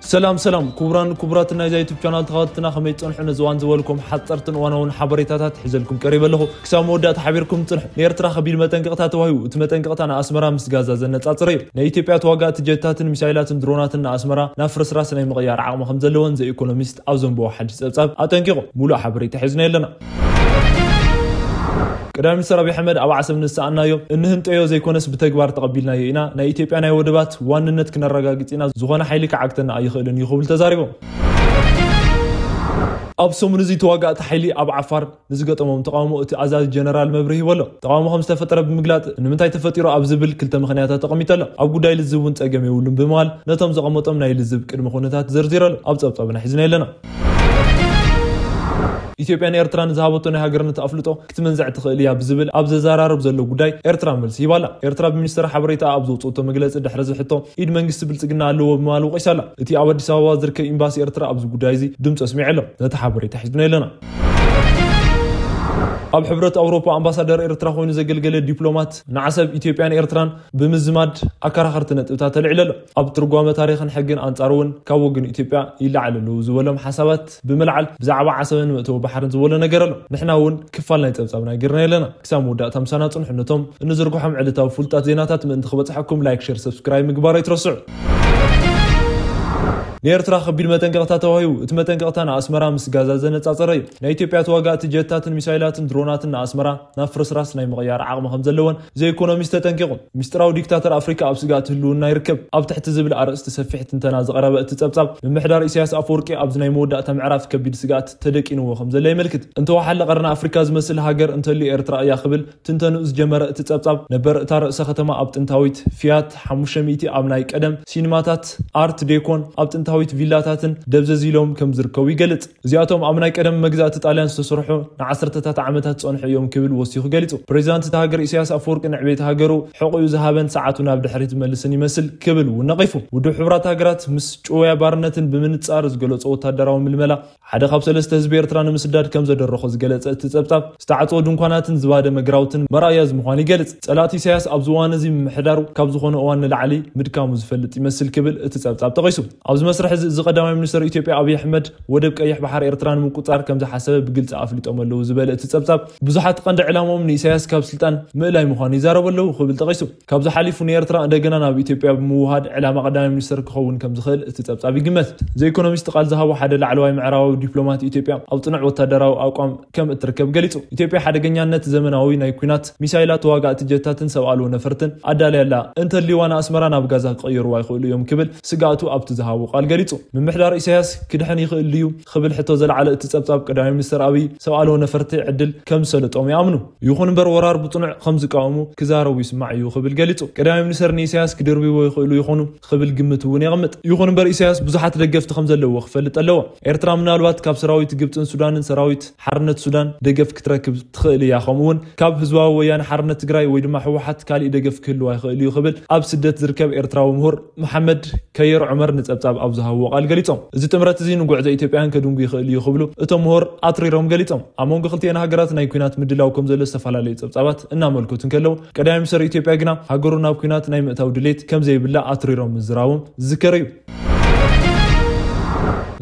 ሰላም ሰላም ክቡራን ክቡራት ናይዛ ዩቱብ ቻናል ተኸታተልትና፣ ከመይ ትጸንሑ? ነዚ እዋን ዝበልኩም ሓጸርትን እዋናውን ሓበሬታታት ሒዘልኩም ቀሪበ ኣለኹ። ክሳብ መወዳእታ ሓቢርኩም ጽንሑ። ንኤርትራ ከቢድ መጠንቀቕታ ተዋሂቡ። እቲ መጠንቀቕታ ንኣስመራ ምስ ጋዛ ዘነጻጸረ እዩ። ናይ ኢትዮጵያ ተዋጋእቲ ጀታትን ሚሳይላትን ድሮናትን ንኣስመራ ናብ ፍርስራስ ናይ ምቕያር ዓቕሚ ከም ዘለወን ዘ ኢኮኖሚስት ኣብ ዘንበቦ ሓድሽ ጸብጻብ ኣጠንቂቑ። ሙሉእ ሓበሬታ ሒዝና ኣለና። ቀዳማይ ሚኒስትር ኣብይ ኣሕመድ ኣብ ዓሰብ ንሰኣናዮ እንህንጠዮ ዘይኮነስ ብተግባር ተቐቢልናዮ ኢና። ናይ ኢትዮጵያ ናይ ወደባት ዋንነት ክነረጋግጽ ኢና። ዝኾነ ሓይሊ ክዓግተና ኣይኽእልን እዩ ክብል ተዛሪቦም። ኣብ ሰሙን እዚ ተዋጋእቲ ሓይሊ ኣብ ዓፋር ንዝገጠሞም ተቃውሞ እቲ ኣዛዚ ጀነራል መብርሂ ሂቡ ኣሎ። ተቃውሞ ከም ዝተፈጠረ ብምግላጽ ንምንታይ ተፈጢሩ ኣብ ዝብል ክልተ ምኽንያታት ተቐሚጡ ኣሎ። ኣብ ጉዳይ ልዝብ እውን ጸገም የብሉን ብምባል ነቶም ዘቐመጦም ናይ ልዝብ ቅድመ ኩነታት ዘርዚሩ ኣሎ። ኣብ ጸብጻብና ሒዝና ኣለና። ኢትዮጵያን ኤርትራን ዝሃበቶ ናይ ሃገርነት ኣፍልጦ ክትመንዝዕ ትኽእል እያ ብዝብል ኣብ ዘዘራርብ ዘሎ ጉዳይ ኤርትራ መልሲ ሂባ ኣላ። ኤርትራ ብሚኒስትር ሓበሬታ ኣብ ዘውፅእቶ መግለፂ ድሕሪ እዚ ሕቶ ኢድ መንግስቲ ብልፅግና ኣለዎ ብምባል ወቒሳ ኣላ። እቲ ኣብ ኣዲስ ኣበባ ዝርከብ ኤምባሲ ኤርትራ ኣብዚ ጉዳይ እዚ ድምፂ ኣስሚዑ ኣሎ። ነቲ ሓበሬታ ሒዝና ኣለና። ኣብ ሕብረት ኣውሮፓ ኣምባሳደር ኤርትራ ኮይኑ ዘገልገለ ዲፕሎማት ንዓሰብ ኢትዮጵያን ኤርትራን ብምዝማድ ኣከራኸርቲ ነጥብታት ተልዒሉ ኣሎ። ኣብ ትርጓመ ታሪኽን ሕግን ኣንጻር እውን ካብ ወገን ኢትዮጵያ ይለዓል ኣለዉ ዝበሎም ሓሳባት ብምልዓል ብዛዕባ ዓሰብን መእተዊ ባሕርን ዝበሎ ነገር ኣሎ። ንሕና እውን ክፋል ናይ ጸብጻብና ጌርና ኣለና። ክሳብ መወዳእታ ምሳና ጽንሑ። ነቶም እንዝርግሖም ዕለታዊ ፍሉጣት ዜናታት ምእንቲ ክበጽሐኩም ላይክ፣ ሼር፣ ሰብስክራይብ ምግባር ኣይትረስዑ። ንኤርትራ ከቢድ መጠንቀቕታ ተዋሂቡ። እቲ መጠንቀቕታ ንኣስመራ ምስ ጋዛ ዘነጻጸረ እዩ። ናይ ኢትዮጵያ ተዋጋእቲ ጀታትን ሚሳይላትን ድሮናትን ንኣስመራ ናብ ፍርስራስ ናይ ምቕያር ዓቕሚ ከም ዘለወን ዘ ኢኮኖሚስት ተጠንቂቑ። ምስጢራዊ ዲክታተር ኣፍሪካ ኣብ ስግኣት ህልውና ይርከብ ኣብ ትሕቲ ዝብል ኣርእስቲ ሰፊሕ ትንተና ዘቕረበ እቲ ጸብጻብ፣ ምምሕዳር ኢሳያስ ኣፈወርቂ ኣብዚ ናይ መወዳእታ ምዕራፍ ከቢድ ስግኣት ተደቂንዎ ከም ዘሎ የመልክት። እንተወሓለ ቀርኒ ኣፍሪካ ዝመስል ሃገር እንተልዩ ኤርትራ እያ ክብል ትንተንኡ ዝጀመረ እቲ ጸብጻብ፣ ነበር እታ ርእሰ ከተማ ኣብ ጥንታዊት ፊያት ሓሙሽተ ሚእቲ ኣብ ናይ ቀደም ሲኒማታት ኣርት ዴኮን ኣብ ጥንታዊት ቪላታትን ደብዘዝ ኢሎም ከም ዝርከቡ ይገልጽ። እዚኣቶም ኣብ ናይ ቀደም መግዛእቲ ጣልያን ዝተሰርሑ ንዓሰርተታት ዓመታት ዝጸንሑ እዮም ክብል ወሲኹ ገሊጹ። ፕሬዚዳንት እታ ሃገር ኢሳያስ ኣፈወርቂ ንዕቤት ሃገሩ ሕቑኡ ዝሃበን ሰዓቱ ናብ ድሕሪት ዝመልስን ይመስል ክብል እውን ነቒፉ። ውድብ ሕቡራት ሃገራት ምስ ጭውያ ባርነትን ብምንጻር ዝገለጾ ወታደራዊ ምልመላ ሓደ ካብ ሰለስተ ህዝቢ ኤርትራ ንምስዳድ ከም ዘደረኾ ዝገለጸ እቲ ጸብጻብ፣ ዝተዓጽወ ድንኳናትን ዝባደመ ግራውትን መርኣያ እዚ ምዃኑ ይገልጽ። ጸላእቲ ኢሳያስ ኣብዚ እዋን እዚ ምምሕዳሩ ካብ ዝኾነ እዋን ንላዕሊ ምድካሙ ዝፈልጥ ይመስል ክብል እቲ ጸብጻብ ጠቒሱ። ኣብዚ መስርሕ እዚ፣ እዚ ቀዳማይ ሚኒስትር ኢትዮጵያ ኣብይ ኣሕመድ ወደብ ቀይሕ ባሕሪ ኤርትራ ንምቁጽጻር ከም ዝሓሰበ ብግልጺ ኣፍሊጦም ኣለዉ ዝበለ እቲ ጸብጻብ፣ ብዙሓት ቀንዲ ዕላማኦም ንኢሳያስ ካብ ስልጣን ምእላይ ምዃኑ ይዛረቡ ኣለዉ ክብል ጠቒሱ። ካብዚ ሓሊፉ ንኤርትራ እንደገና ናብ ኢትዮጵያ ብምውሃድ ዕላማ ቀዳማይ ሚኒስትር ክኸውን ከም ዝኽእል እቲ ጸብጻብ ይግመት። ዘ ኢኮኖሚስት ቃል ዝሃቦ ሓደ ላዕለዋይ ምዕራባዊ ዲፕሎማት ኢትዮጵያ ኣብ ጽኑዕ ወታደራዊ ኣቋም ከም እትርከብ ገሊጹ። ኢትዮጵያ ሓደገኛነት ዘመናዊ ናይ ኲናት ሚሳይላት፣ ተዋጋእቲ ጀታትን ሰብ ኣልቦ ነፈርትን ኣዳልያ ኣላ። እንተልይዋ ንኣስመራ ናብ ጋዛ ክቕይርዋ ይኽእሉ እዮም ክብል ስግኣቱ ኣብቲ ዝሃቦ ቃል ገሊጹ። ምምሕዳር ኢሳያስ ክድሕን ይኽእል ድዩ ክብል ሕቶ ዘልዓለ እቲ ጸብጻብ፣ ቀዳማይ ሚኒስትር ኣብይ ሰብ ኣልቦ ነፈርቲ ዕድል ከም ዝሰለጦም ይኣምኑ። ይኹን እምበር ወራር ብጽኑዕ ከም ዝቃወሙ ክዛረቡ ይስማዕ እዩ ክብል ገሊጹ። ቀዳማይ ሚኒስትር ንኢሳያስ ክድርብይዎ ይኽእሉ ይኾኑ ክብል ግምት እውን የቐምጥ። ይኹን እምበር ኢሳያስ ብዙሓት ደገፍቲ ከም ዘለዎ ክፈልጥ ኣለዎ። ኤርትራ ምናልባት ካብ ሰራዊት ግብጽን ሱዳንን ሰራዊት ሓርነት ሱዳን ደገፍ ክትረክብ ትኽእል እያ። ከምኡ እውን ካብ ህዝባዊ ወያነ ሓርነት ትግራይ ወይ ድማ ህወሓት ካሊእ ደገፍ ክህልዋ ይኽእል እዩ ክብል ኣብ ስደት ዝርከብ ኤርትራዊ ምሁር መሓመድ ከየር ዑመር ንጸብጻብ ኣብ ዝሃብዎ ቃል ገሊጾም። እዚ ጥምረት እዚ ንጉዕዞ ኢትዮጵያን ከድንጉ ይኽእል እዩ ክብሉ እቶም ምሁር ኣትሪሮም ገሊጾም። ኣብ መንጎ ክልቲኤን ሃገራት ናይ ኲናት ምድላው ከም ዘሎ ዝተፈላለዩ ጸብጻባት እናመልከቱ እንከለዉ፣ ቀዳማይ ሚኒስትር ኢትዮጵያ ግና ሃገሩ ናብ ኲናት ናይ ምእታው ድሌት ከም ዘይብላ ኣትሪሮም ምዝራቦም ዝዝከር እዩ።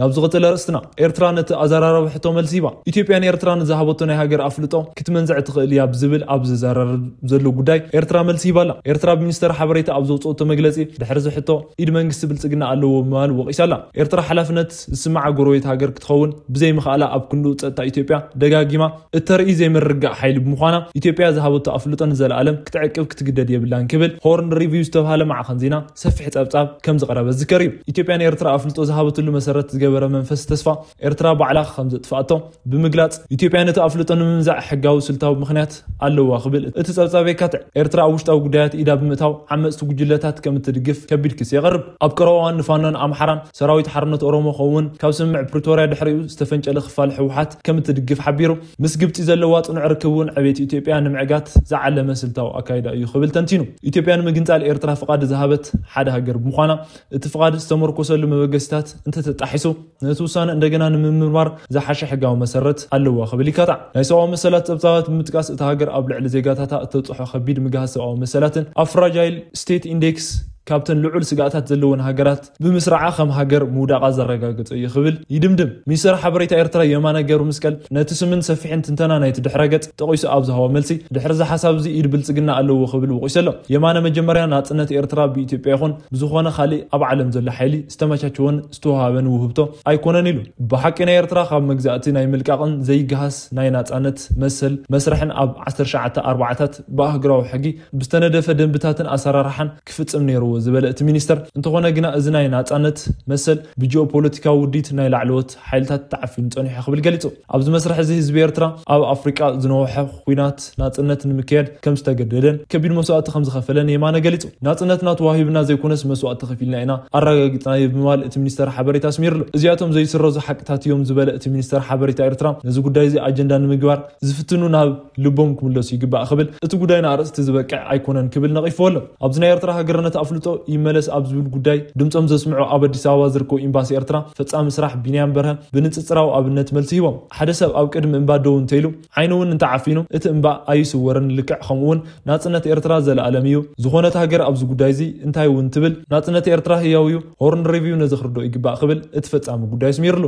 ናብ ዝቐጸለ ኣርእስትና፣ ኤርትራ ነቲ ኣዘራራቢ ሕቶ መልሲ ሂባ። ኢትዮጵያ ንኤርትራ ንዝሃበቶ ናይ ሃገር ኣፍልጦ ክትመንዝዕ ትኽእል እያ ብዝብል ኣብ ዝዘራረብ ዘሎ ጉዳይ ኤርትራ መልሲ ሂባ ኣላ። ኤርትራ ብሚኒስተር ሓበሬታ ኣብ ዘውጽኦቶ መግለጺ፣ ድሕሪ እዚ ሕቶ ኢድ መንግስቲ ብልጽግና ኣለዎ ብምባል ወቒሳ ኣላ። ኤርትራ ሓላፍነት ዝስምዓ ጎረቤት ሃገር ክትኸውን ብዘይምኽኣላ ኣብ ክንድኡ ጸጥታ ኢትዮጵያ ደጋጊማ እተርኢ ዘይምርግጋእ ሓይሊ ብምዃና፣ ኢትዮጵያ ዝሃበቶ ኣፍልጦ ንዘለኣለም ክትዕቅብ ክትግደድ የብላን ክብል ሆርን ሪቪው ዝተባህለ ማዕኸን ዜና ሰፊሕ ጸብጻብ ከም ዝቐረበ ዝዝከር እዩ። ኢትዮጵያ ንኤርትራ ኣፍልጦ ዝሃበትሉ መሰረት ዝገበረ መንፈስ ተስፋ ኤርትራ ባዕላ ከም ዘጥፍኣቶ ብምግላጽ፣ ኢትዮጵያ ነቲ ኣፍልጦ ንምምንዛዕ ሕጋዊ ስልታዊ ምኽንያት ኣለዋ ክብል እቲ ጸብጻብ የካትዕ። ኤርትራ ኣብ ውሽጣዊ ጉዳያት ኢዳ ብምእታው ዓመጽቲ ጉጅለታት ከም እትድግፍ ከቢድ ክሲ የቕርብ። ኣብ ቀረባ እዋን ንፋኖን ኣምሓራን ሰራዊት ሓርነት ኦሮሞ ከምኡውን ካብ ስምምዕ ፕሪቶርያ ድሕሪኡ ዝተፈንጨለ ክፋል ህወሓት ከም እትድግፍ ሓቢሩ። ምስ ግብጺ ዘለዋ ጽኑዕ ርክብ እውን ዕቤት ኢትዮጵያ ንምዕጋት ዝዓለመ ስልታዊ ኣካይዳ እዩ ክብል ተንቲኑ። ኢትዮጵያ ንምግንጻል ኤርትራ ፍቓድ ዝሃበት ሓደ ሃገር ብምዃና፣ እቲ ፍቓድ ዝተመርኮሰሉ መበገሲታት እንተተጣሒሱ፣ ነቲ ውሳነ እንደገና ንምምርማር ዝሓሸ ሕጋዊ መሰረት ኣለዋ ክብል ይካታዕ። ናይ ሰብኣዊ መሰላት ጸብጻባት ብምጥቃስ፣ እታ ሃገር ኣብ ልዕሊ ዜጋታታ እተብጽሖ ከቢድ ምግሃስ ሰብኣዊ መሰላትን ኣብ ፍራጃይል ስቴት ኢንዴክስ ካብተን ልዑል ስጋኣታት ዘለወን ሃገራት ብምስራዓ ከም ሃገር ምውዳቓ ዘረጋገጸ እዩ ክብል ይድምድም። ሚኒስተር ሓበሬታ ኤርትራ የማነ ገብረ መስቀል ነቲ ስምን ሰፊሕን ትንተና ናይቲ ድሕረ ገጽ ጠቒሱ ኣብ ዝሃቦ መልሲ፣ ድሕሪ እዚ ሓሳብ እዚ ኢድ ብልጽግና ኣለዎ ክብል ወቒሱ ኣሎ። የማነ መጀመርያ ናጽነት ኤርትራ ብኢትዮጵያ ይኹን ብዝኾነ ካልእ ኣብ ዓለም ዘሎ ሓይሊ ዝተመቻቸወን ዝተዋሃበን ውህብቶ ኣይኮነን ኢሉ። ብሓቂ ናይ ኤርትራ ካብ መግዛእቲ ናይ ምልቃቕን ዘይገሃስ ናይ ናጻነት መሰል መስርሕን ኣብ ዓሰርተ ትሽዓተ ኣርባዓታት ብኣህጉራዊ ሕጊ ብዝተነደፈ ደንብታትን ኣሰራርሓን ክፍጽም ነይርዎ ዝበለ እቲ ሚኒስተር፣ እንተኾነ ግና እዚ ናይ ናጻነት መሰል ብጂኦፖለቲካዊ ውዲት ናይ ላዕለዎት ሓይልታት ተዓፊኑ ጸኒሑ ክብል ገሊጹ። ኣብዚ መስርሕ እዚ ህዝቢ ኤርትራ ኣብ ኣፍሪቃ ዝነውሐ ኲናት ናጽነት ንምክያድ ከም ዝተገደደን ከቢድ መስዋእቲ ከም ዝኸፈለን የማነ ገሊጹ። ናጽነትና ተዋሂብና ዘይኮነስ መስዋእቲ ከፊልና ኢና ኣረጋጊጽናዮ ብምባል እቲ ሚኒስተር ሓበሬታ ኣስሚርሉ። እዚኣቶም ዘይስረዙ ሓቅታት እዮም ዝበለ እቲ ሚኒስተር ሓበሬታ ኤርትራ፣ ነዚ ጉዳይ እዚ ኣጀንዳ ንምግባር ዝፍትኑ ናብ ልቦም ክምለሱ ይግባእ ክብል፣ እቲ ጉዳይ ንኣርእስቲ ዝበቅዕ ኣይኮነን ክብል ነቒፍዎ ኣሎ። ኣብዚ ናይ ኤርትራ ሃገርነት ኣፍልጦ ይመለስ ኣብ ዝብል ጉዳይ ድምጾም ዘስምዑ ኣብ ኣዲስ ኣበባ ዝርከቡ ኤምባሲ ኤርትራ ፈጻሚ ስራሕ ቢንያም በርሀ ብንጽጽራዊ ኣብነት መልሲ ሂቦም። ሓደ ሰብ ኣብ ቅድሚ እምባ ደው እንተኢሉ ዓይኑ እውን እንተዓፊኑ እቲ እምባ ኣይስወርን፣ ልክዕ ከምኡ እውን ናጽነት ኤርትራ ዘለኣለም እዩ። ዝኾነት ሃገር ኣብዚ ጉዳይ እዚ እንታይ እውን ትብል፣ ናጽነት ኤርትራ ህያው እዩ። ሆርን ሪቪው ነዚ ክርድኦ ይግባእ ክብል እቲ ፈጻሚ ጉዳይ ኣስሚርሉ።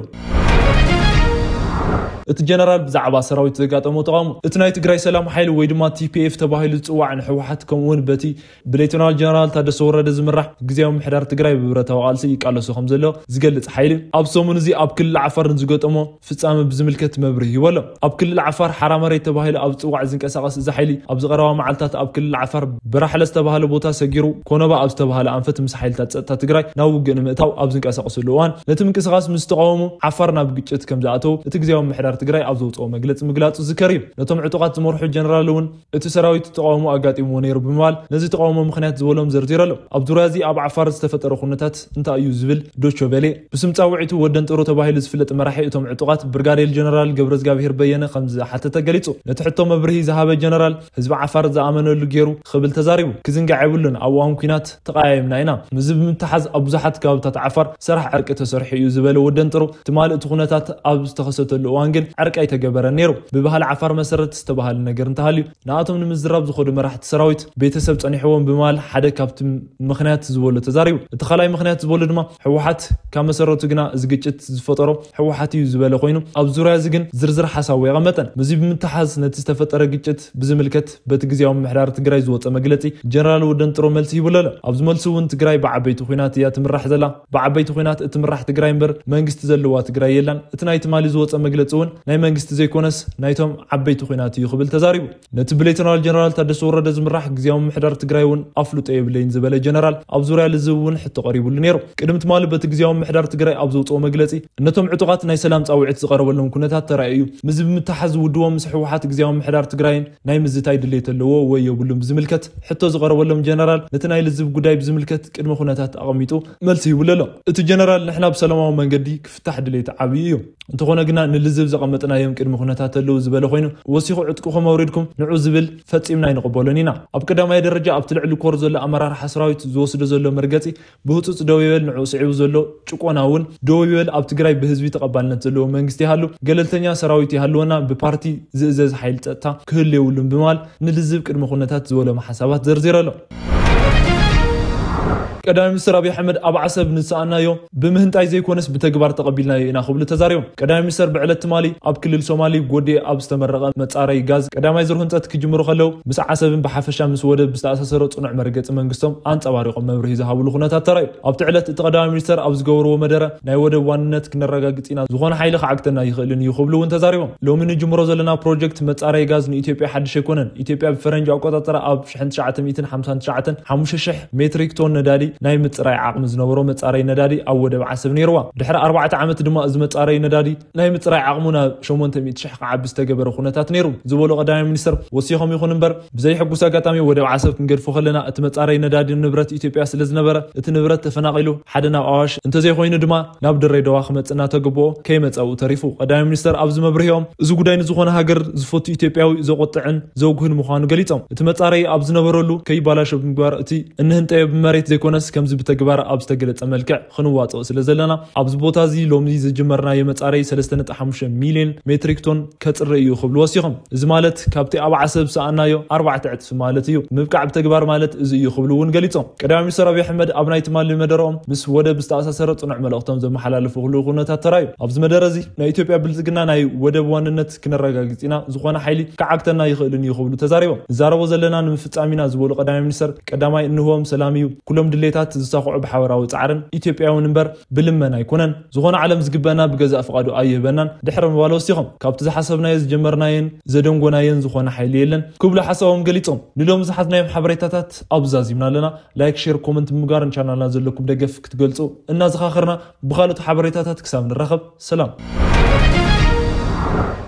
እቲ ጀነራል ብዛዕባ ሰራዊት ዘጋጠሞ ተቓውሞ፣ እቲ ናይ ትግራይ ሰላም ሓይሊ ወይ ድማ ቲ ፒ ኤፍ ተባሂሉ ዝጽዋዕ ንህወሓት ከምኡ እውን በቲ ብሌተናል ጀነራል ታደሰ ወረደ ዝምራሕ ግዝያዊ ምምሕዳር ትግራይ ብብረታዊ ቃልሲ ይቃለሶ ከም ዘሎ ዝገልጽ ሓይሊ ኣብ ሰሙን እዚ ኣብ ክልል ዓፋር ንዝገጠሞ ፍጻመ ብዝምልከት መብርሂ ሂቡ ኣሎ። ኣብ ክልል ዓፋር ሓራ መሬት ተባሂሉ ኣብ ዝጽዋዕ ዝንቀሳቐስ እዚ ሓይሊ ኣብዚ ቀረባ መዓልታት ኣብ ክልል ዓፋር በራሕለ ዝተባሃለ ቦታ ሰጊሩ ኮነባ ኣብ ዝተባሃለ ኣንፈት ምስ ሓይልታት ጸጥታ ትግራይ ናብ ውግእ ንምእታው ኣብ ዝንቀሳቐሰሉ እዋን ነቲ ምንቅስቓስ ምስ ዝተቃወሙ ዓፋር ናብ ግጭት ከም ዝኣተው እቲ ግዝያዊ ምምሕዳር ትግራይ ኣብ ዘውፅኦ መግለፂ ምግላፁ ዝዝከር እዩ። ነቶም ዕጡቓት ዝመርሑ ጀነራል እውን እቲ ሰራዊት ተቃውሞ ኣጋጢምዎ ነይሩ ብምባል ነዚ ተቃውሞ ምኽንያት ዝበሎም ዘርዚሩ ኣሎ። ኣብ ዙርያ እዚ ኣብ ዓፋር ዝተፈጠረ ኩነታት እንታይ እዩ ዝብል ዶቸ ቬሌ ብስም ጻውዒቱ ወደን ጥሩ ተባሂሉ ዝፍለጥ መራሒ እቶም ዕጡቓት ብርጋዴር ጀነራል ገብረዝጋብሄር በየነ ከም ዝሓተተ ገሊጹ። ነቲ ሕቶ መብርሂ ዝሃበ ጀነራል ህዝቢ ዓፋር ዝኣመነሉ ገይሩ ክብል ተዛሪቡ። ክዝንጋዕ የብሉን፣ ኣብ እዋን ኲናት ተቐያይምና ኢና። ምስዚ ብምትሓዝ ኣብ ብዙሓት ከባብታት ዓፋር ሰራሕ ዕርቂ ተሰሪሑ እዩ ዝበለ ወደን ጥሩ ትማሊ እቲ ኩነታት ኣብ ዝተኸሰተሉ እዋን ግን ዕርቂ ኣይተገበረን ነይሩ። ብባህሊ ዓፋር መሰረት ዝተባህለ ነገር እንተሃልዩ ንኣቶም ንምዝራብ ዝኸዱ መራሕቲ ሰራዊት ቤተሰብ ጸኒሕዎም ብምባል ሓደ ካብቲ ምኽንያት ዝበሎ ተዛሪቡ። እቲ ካልኣይ ምኽንያት ዝበሎ ድማ ህወሓት ካብ መሰረቱ ግና እዚ ግጭት ዝፈጠሮ ህወሓት እዩ ዝበለ ኮይኑ ኣብ ዙርያ እዚ ግን ዝርዝር ሓሳቡ የቐመጠን። ምስዚ ብምትሓዝ ነቲ ዝተፈጠረ ግጭት ብዝምልከት በቲ ግዝያዊ ምምሕዳር ትግራይ ዝወፀ መግለፂ ጀነራል ወደን ጥሩ መልሲ ሂቡሉ ኣሎ። ኣብዚ መልሲ እውን ትግራይ ብዓበይቲ ኲናት እያ ትምራሕ ዘላ። ብዓበይቲ ኲናት እትምራሕ ትግራይ እምበር መንግስቲ ዘለዋ ትግራይ የላን። እቲ ናይ ትማሊ ዝወፀ መግለፂ እውን ናይ መንግስቲ ዘይኮነስ ናይቶም ዓበይቲ ኲናት እዩ ክብል ተዛሪቡ። ነቲ ብሌተናል ጀነራል ታደሰ ወረደ ዝምራሕ ግዝያዊ ምምሕዳር ትግራይ እውን ኣፍልጦ የብለይን ዝበለ ጀነራል ኣብ ዙርያ ልዝብ እውን ሕቶ ቀሪቡሉ ነይሩ። ቅድሚ ትማሊ በቲ ግዝያዊ ምምሕዳር ትግራይ ኣብ ዘውፅኦ መግለፂ ነቶም ዕጡቓት ናይ ሰላም ፃውዒት ዝቐረበሎም ኩነታት ተራእዩ እዩ። ምስዚ ብምትሓዝ ውድቦም ምስ ህወሓት ግዝያዊ ምምሕዳር ትግራይን ናይ ምዝታይ ድሌት ኣለዎ ወይ የብሉን ብዝምልከት ሕቶ ዝቐረበሎም ጀነራል ነቲ ናይ ልዝብ ጉዳይ ብዝምልከት ቅድመ ኩነታት ኣቐሚጡ መልሲ ሂቡሉ ኣሎ። እቲ ጀነራል ንሕና ብሰላማዊ መንገዲ ክፍታሕ ድሌት ዓብዪ እዩ። እንተኾነ ግና ንልዝብ ዘቐመጥናዮም ቅድመ ኩነታት ኣለዉ ዝበለ ኮይኑ ወሲኹ ዕጥቅኹም ኣውሪድኩም ንዑ ዝብል ፈጺምና ኣይንቕበሎን ኢና። ኣብ ቀዳማይ ደረጃ ኣብቲ ልዕሊ ኮር ዘሎ ኣመራርሓ ሰራዊት ዝወስዶ ዘሎ መርገጺ ብህጹጽ ደው ይበል፣ ንዕኡ ስዒቡ ዘሎ ጭቆና እውን ደው ይበል። ኣብ ትግራይ ብህዝቢ ተቐባልነት ዘለዎ መንግስቲ ይሃሉ፣ ገለልተኛ ሰራዊት ይሃልወና፣ ብፓርቲ ዝእዘዝ ሓይሊ ጸጥታ ክህሉ የብሉን ብምባል ንልዝብ ቅድመ ኩነታት ዝበሎም ሓሳባት ዘርዚሩ ኣሎ። ቀዳማይ ሚኒስትር ኣብይ ኣሕመድ ኣብ ዓሰብ ንሰኣናዮ ብምህንጣይ ዘይኮነስ ብተግባር ተቐቢልናዮ ኢና ክብሉ ተዛሪቦም። ቀዳማይ ሚኒስትር ብዕለት ትማሊ ኣብ ክልል ሶማሊ ጎዴ ኣብ ዝተመረቐ መጻረይ ጋዝ ቀዳማይ ዙር ህንፀት ክጅምሩ ከለዉ ምስ ዓሰብን ብሓፈሻ ምስ ወደብ ብዝተኣሳሰረ ጽኑዕ መርገጺ መንግስቶም ኣንጸባሪቖም መብርሂ ዝሃብሉ ኩነታት ተራእዩ። ኣብቲ ዕለት እቲ ቀዳማይ ሚኒስትር ኣብ ዝገበርዎ መደረ ናይ ወደብ ዋንነት ክነረጋግጽ ኢና፣ ዝኾነ ሓይሊ ክዓግተና ይኽእልን እዩ ክብሉ እውን ተዛሪቦም። ሎሚ ንጅምሮ ዘለና ፕሮጀክት መጻረይ ጋዝ ንኢትዮጵያ ሓድሽ ኣይኮነን። ኢትዮጵያ ብፈረንጂ ኣቆጻጽራ ኣብ ሽሕን ትሽዓተ ሚእትን ሓምሳን ትሽዓተን ሓሙሽተ ሽሕ ሜትሪክ ቶን ነዳዲ ናይ ምጽራይ ዓቕሚ ዝነበሮ መጻረይ ነዳዲ ኣብ ወደብ ዓሰብ ነይርዋ። ድሕሪ ኣርባዕተ ዓመት ድማ እዚ መጻረይ ነዳዲ ናይ ምጽራይ ዓቕሙ ናብ ሸሞንተ ሚእቲ ሽሕ ክዓቢ ዝተገበረ ኩነታት ነይሩ ዝበሉ ቀዳማይ ሚኒስትር ወሲኾም ይኹን እምበር ብዘይሕጉስ ኣጋጣሚ ወደብ ዓሰብ ክንገድፎ ከለና እቲ መጻረይ ነዳዲ ንብረት ኢትዮጵያ ስለ ዝነበረ እቲ ንብረት ተፈናቒሉ ሓደ ናብ ኣዋሽ እንተዘይኮይኑ ድማ ናብ ድሬዳዋ ክመጽእ እናተገበኦ ከይመጸ ኣብኡ ተሪፉ። ቀዳማይ ሚኒስትር ኣብዚ መብርሂኦም እዚ ጉዳይ ንዝኾነ ሃገር ዝፈቱ ኢትዮጵያዊ ዘቆጥዕን ዘውግህን ምዃኑ ገሊጾም። እቲ መጻረይ ኣብ ዝነበረሉ ከይባላሾ ብምግባር እቲ እንህንጠዮ ብመሬት ዘይኮነስ ከምዚ ብተግባር ኣብ ዝተገለጸ መልክዕ ክንዋጽኦ ስለ ዘለና ኣብዚ ቦታ እዚ ሎሚ ዝጀመርናዮ መጻረይ ሰለስተ ነጥቢ ሓሙሽተ ሚልዮን ሜትሪክ ቶን ከጽሪ እዩ ክብሉ ወሲኾም። እዚ ማለት ካብቲ ኣብ ዓሰብ ዝሰኣናዮ ኣርባዕተ ዕጽፊ ማለት እዩ። ምብቃዕ ብተግባር ማለት እዚ እዩ ክብሉ እውን ገሊጾም። ቀዳማይ ሚኒስትር ኣብይ ኣሕመድ ኣብ ናይ ትማሊ መደረኦም ምስ ወደብ ዝተኣሳሰረ ጽኑዕ መልእኽቶም ዘመሓላለፉ ክልኡ ኩነታት ተራዩ። ኣብዚ መደረ እዚ ናይ ኢትዮጵያ ብልጽግና ናይ ወደብ ዋንነት ክነረጋግጽ ኢና፣ ዝኾነ ሓይሊ ክዓግተና ይኽእልን እዩ ክብሉ ተዛሪቦም። ንዛረቦ ዘለና ንምፍጻም ኢና ዝበሉ ቀዳማይ ሚኒስትር ቀዳማይ እንህዎም ሰላም እዩ፣ ኩሎም ድሌታት ዝሳኽዑ ብሓበራዊ ጻዕርን ኢትዮጵያውን እምበር ብልመና ኣይኮነን። ዝኾነ ዓለም ዝግበአና ብገዛእ ፍቓዱ ኣይህበናን ድሕሪ ምባል ወሲኾም። ካብቲ ዝሓሰብናዮ ዝጀመርናየን ዘደንጎናየን ዝኾነ ሓይሊ የለን ክብሉ ሓሳቦም ገሊጾም። ንሎም ዝሓዝናዮም ሓበሬታታት ኣብ ዛዚምና ኣለና። ላይክ፣ ሼር፣ ኮመንት ብምግባርን ቻናልና ዘለኩም ደገፍ ክትገልጹ እናዘኻኸርና ብኻልኦት ሓበሬታታት ክሳብ ንራኸብ ሰላም።